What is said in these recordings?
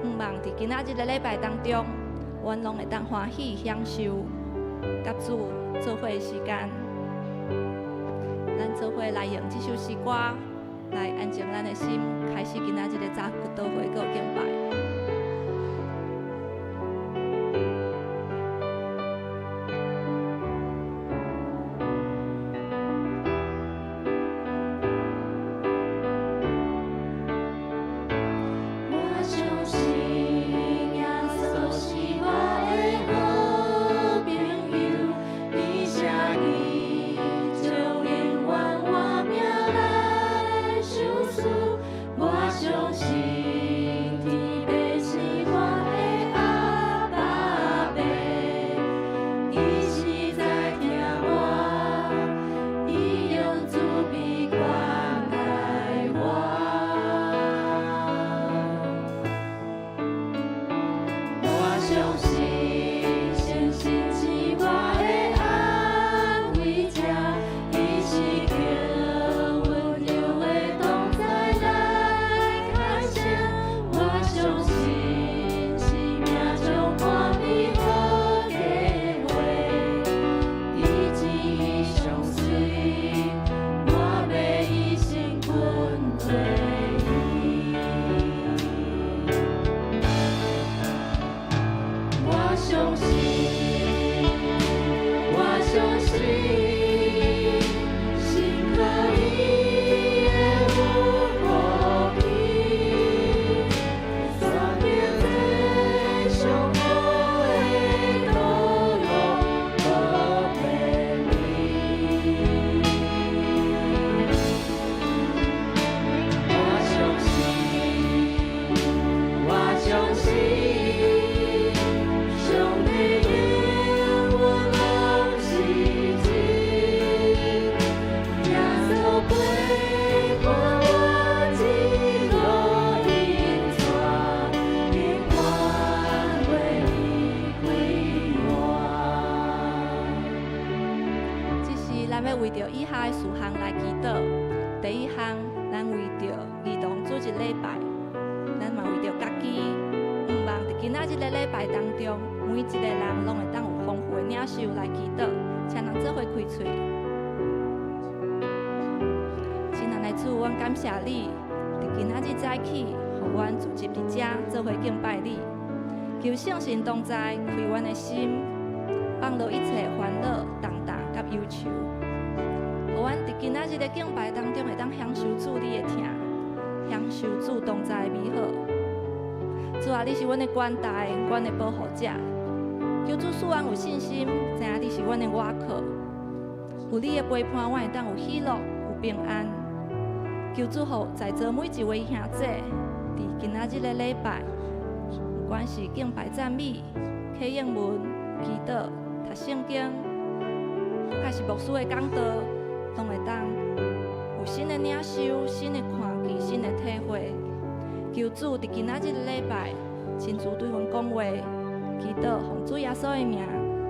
向望佇今仔日的禮拜當中，阮攏會當歡喜享受佮主做伙的時間。咱做伙來用這首詩歌來安靜咱的心，開始今仔日的早禱會閣敬拜。我相信耶穌是我的好朋友，伊寫伊將永遠活命來相思。我相信天父是我的阿爸父，伊實在疼我，伊用慈悲關愛我。我相信聖神是我的安慰者，伊時刻溫柔的同在來牽引。我相信生命充滿美好計劃，伊旨意上水，我欲一生跟隨伊。我相信，我相信，信靠伊會有福氣，山頂這上好的道路無偏離。我相信，我相信，上帝永遠攏是真，耶穌陪伴我一路引帶，永遠袂離開我。這時，咱欲為著以下的事項來祈禱。第一項，咱為著兒童主日禮拜，咱嘛為著家己，向望佇今仔日的禮拜當中，每一個人攏會當有豐富的領受來祈禱，請咱做伙開喙。親愛的主，阮感謝你，佇今仔日早起，予阮聚集佇遮做伙敬拜你。求聖神同在，開阮的心，放落一切煩惱、重擔佮憂愁。予阮佇今仔日的敬拜當中，會當享受主你的疼，享受主同在的美好。主啊，你是阮的關台，阮的保護者。求主賜阮有信心，知影你是阮的倚靠。有你的陪伴，阮會當有喜樂、有平安。求主予在座每一位兄姊，佇今仔日的禮拜，不管是敬拜讚美、啟應文、祈禱、讀聖經，抑是牧師的講道，攏會當有新的領受、新的看見、新的體會。求主佇今仔日的禮拜，親自對阮講話，祈禱奉主耶穌的名，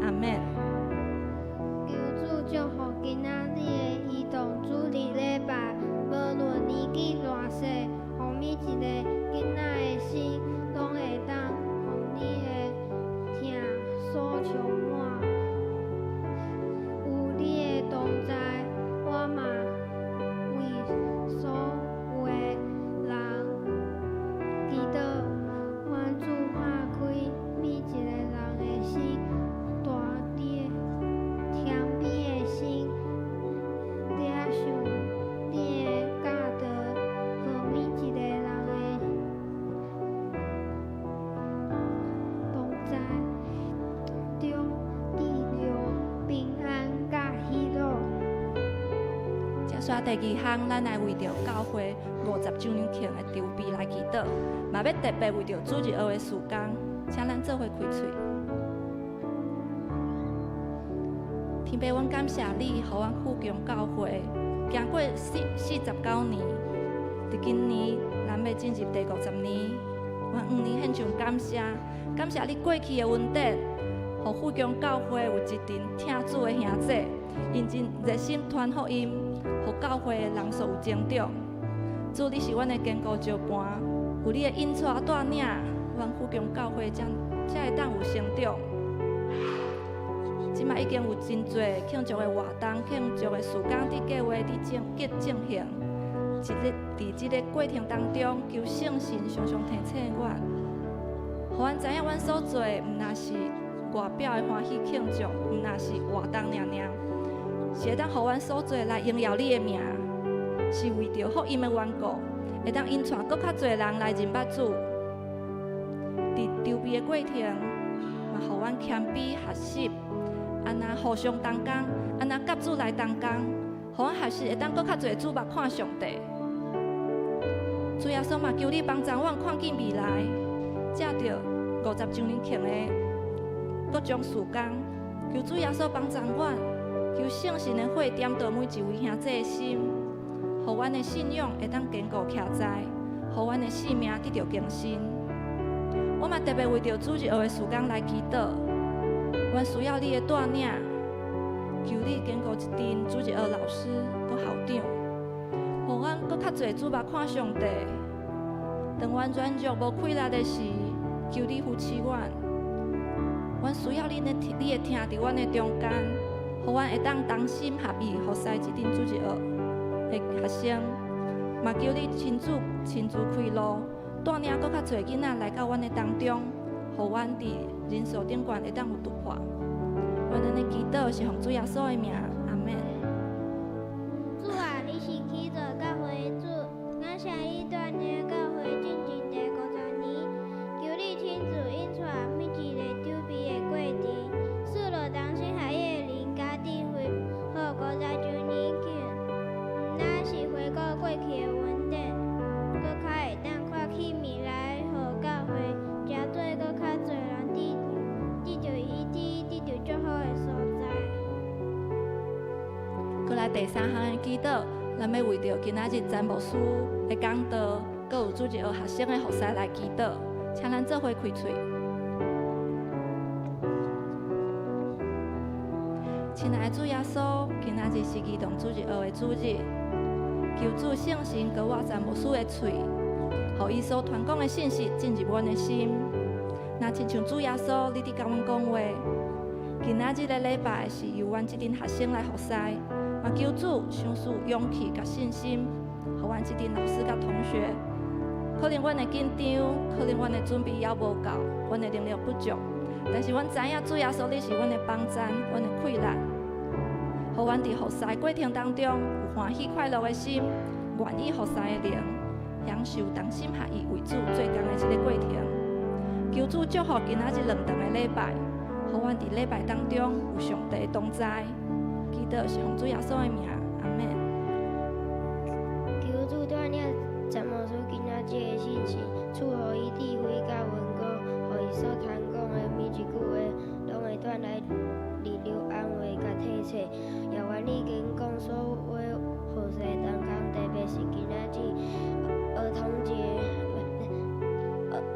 阿們。求主祝福今仔日的兒童主日禮拜，無論年紀大細，予每一个囡仔的心，攏會當予你的疼所充滿。有你的同在，我嘛為所有的人祈禱，願主拍開每一个人的心，大地謙卑的心，領受你的教導，予每一个人的同在中得著平安佮喜樂。接續第二項，咱來為著教會50週年慶的籌備來祈禱，嘛欲特別為著主日學的事工，請咱做伙開喙。天父，阮感謝你，予阮富強教會行過49年，佇今年咱欲進入第50年，阮向你獻上感謝，感謝你過去的恩典，予富強教會有一群疼主的兄弟，𪜶真熱心傳福音，予教會的人數有增長。主，你是阮的堅固石磐，有你的引帶帶領，阮富強教會才會當有成長。這馬已經有真濟慶祝的活動、慶祝的事工佇計劃佇進進進行。一日佇這个過程當中，求聖神常常提醒阮，予阮知影阮所做的毋但是外表的歡喜慶祝，毋但是活動爾爾，是會當予阮所做來榮耀你的名，是為著福音的緣故，會當引帶閣較濟人來認捌主。佇籌備的過程，嘛予阮謙卑學習，按怎互相同工，按怎佮主來同工，予阮學習會當閣較濟注目看上帝。主耶穌嘛，求你幫助阮看見未來，藉著50週年慶的各種事工，求主耶穌幫助阮，求聖神的火點著每一位兄弟的心，予阮的信仰會當堅固徛在，予阮的生命得著更新。我嘛特別為著主日學的事工來祈禱，阮需要你的帶領，求你堅固一陣主日學老師佮校長，予阮閣較濟注目看上帝。當阮軟弱無氣力的時，求你扶持阮。阮需要你的疼佇阮的中間，予阮會當同心合意服侍這陣主日學的學生。嘛求你親自開路，帶領閣較濟囡仔來到阮的當中，予阮佇人數頂懸會當有突破。阮按呢祈禱是奉主耶穌的名，阿門。主啊，你是起造教會的主，感謝你帶領教會進前第五十年，求你親自引帶每一个籌備的過程，賜落同心合意的靈佮智慧，予50週年慶，毋但是回顧過去的恩典，閣較會當看起未來，予教會成做閣較濟人得著醫治、得著祝福的所在。過來第三項的祈禱，咱欲為著今仔日詹牧師的講道，閣有主日學學生的服侍來祈禱，請咱做伙開喙。親愛的主耶穌，今仔日是兒童主日學的主日，求主聖神膏抹詹牧師的喙，予伊所傳講的信息進入阮的心。若親像主耶穌，你佇共阮講話，今仔日的禮拜是由阮這陣學生來服侍，嘛求主賞賜勇氣佮信心，予阮這陣老師佮同學。可能阮會緊張，可能阮的準備猶無夠，阮的能力不足，但是阮知影主耶穌你是阮的幫贊，阮的氣力，予阮佇服侍過程當中有歡喜快樂的心，願意服侍的靈，享受同心合意為主做工的這个過程。求主祝福今仔日兩堂的禮拜，予阮佇禮拜當中有上帝的同在。祈禱是奉主耶穌的名，阿門。求主帶領詹牧師今仔日的信息，賜予伊智慧佮恩膏，予伊所傳講的每一句話，攏會帶來力量、安慰佮提醒。也願意堅固所有服侍同工，特別是今仔日兒童節、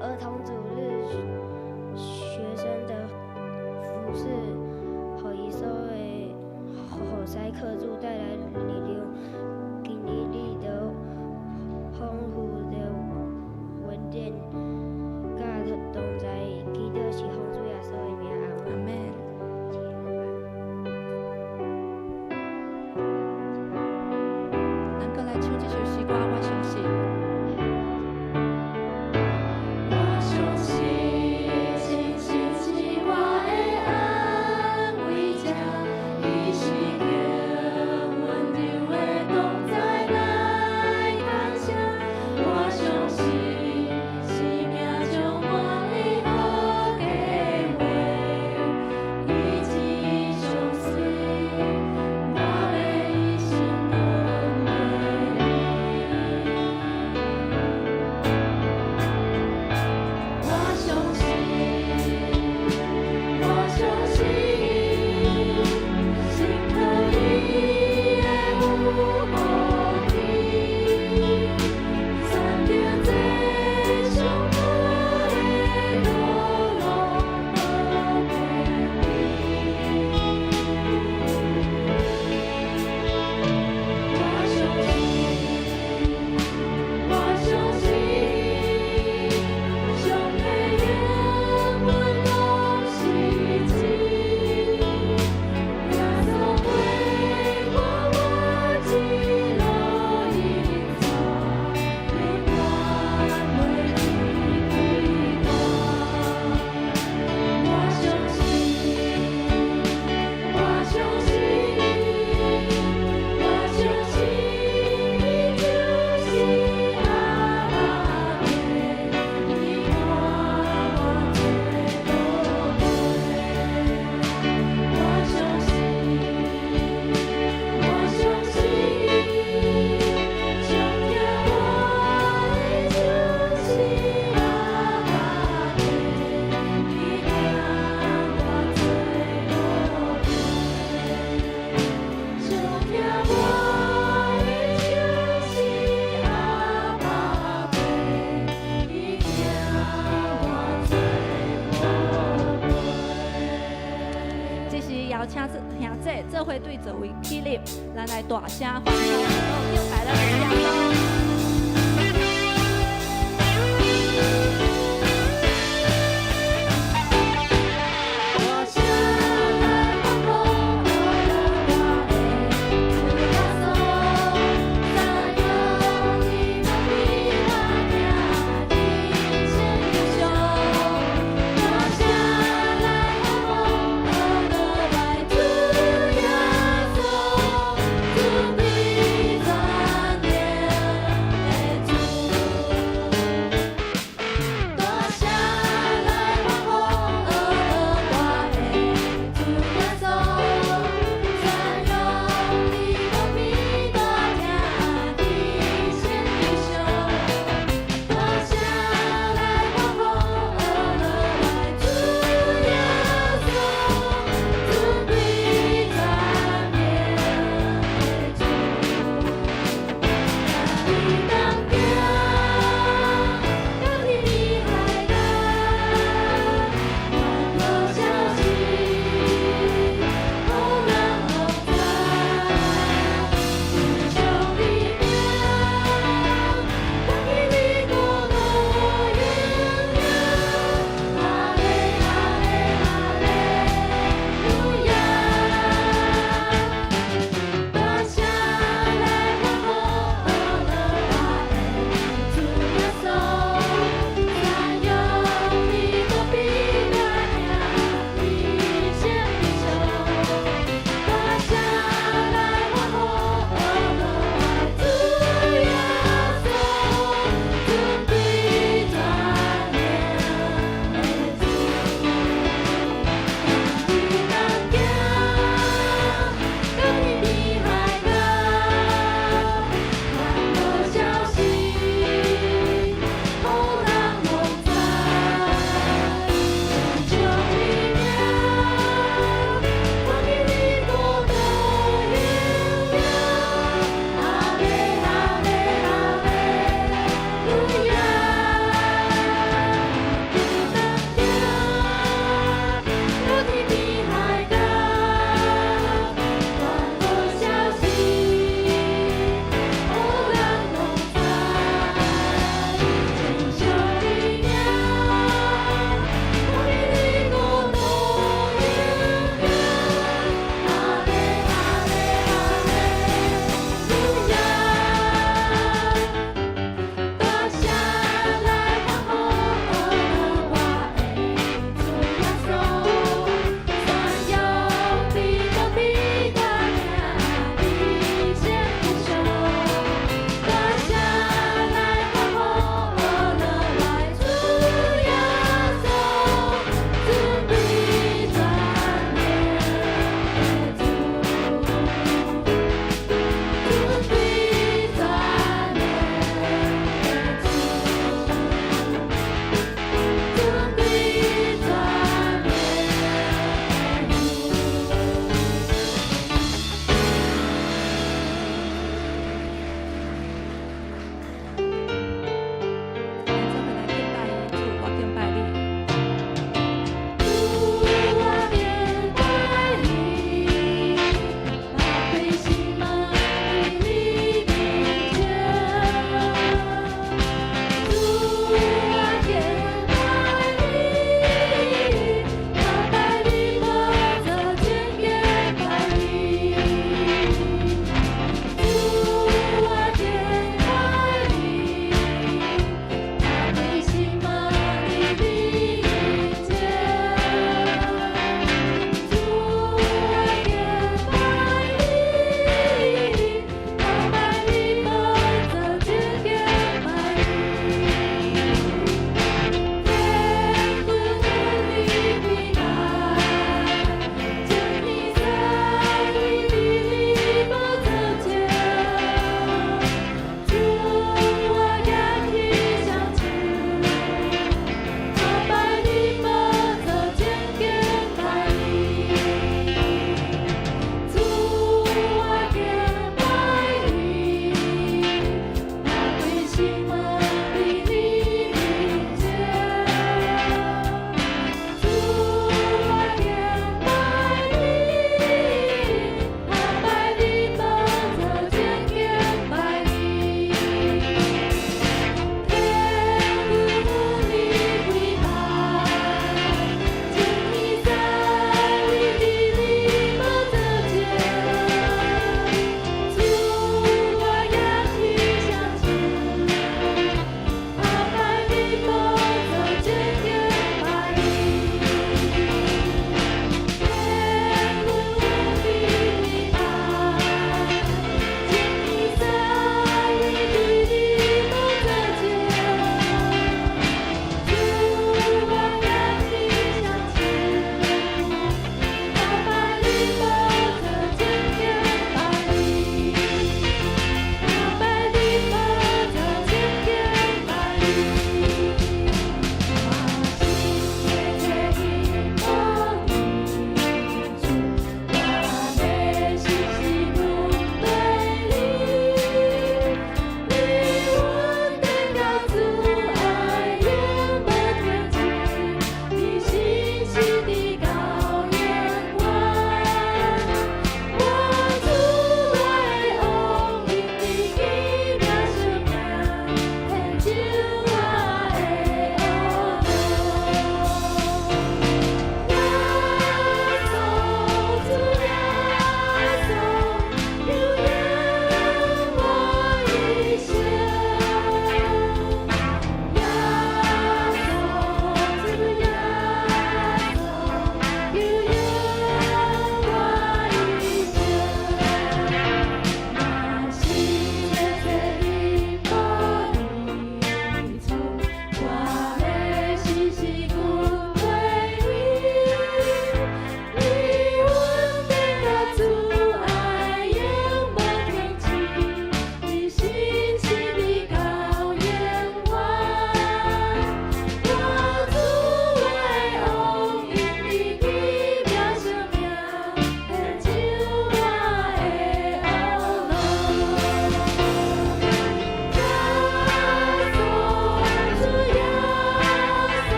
兒童主日學生的服侍，予伊所的服侍課主帶來力量。請兄姐做伙對座位起立，咱來大聲歡呼，敬拜咱的耶穌。大聲來歡呼，我的主耶穌，讚揚你無比我行人生英雄。大聲來歡呼，我主耶穌，主的全能，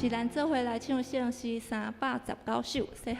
是咱做伙來唱聖詩319首，細漢。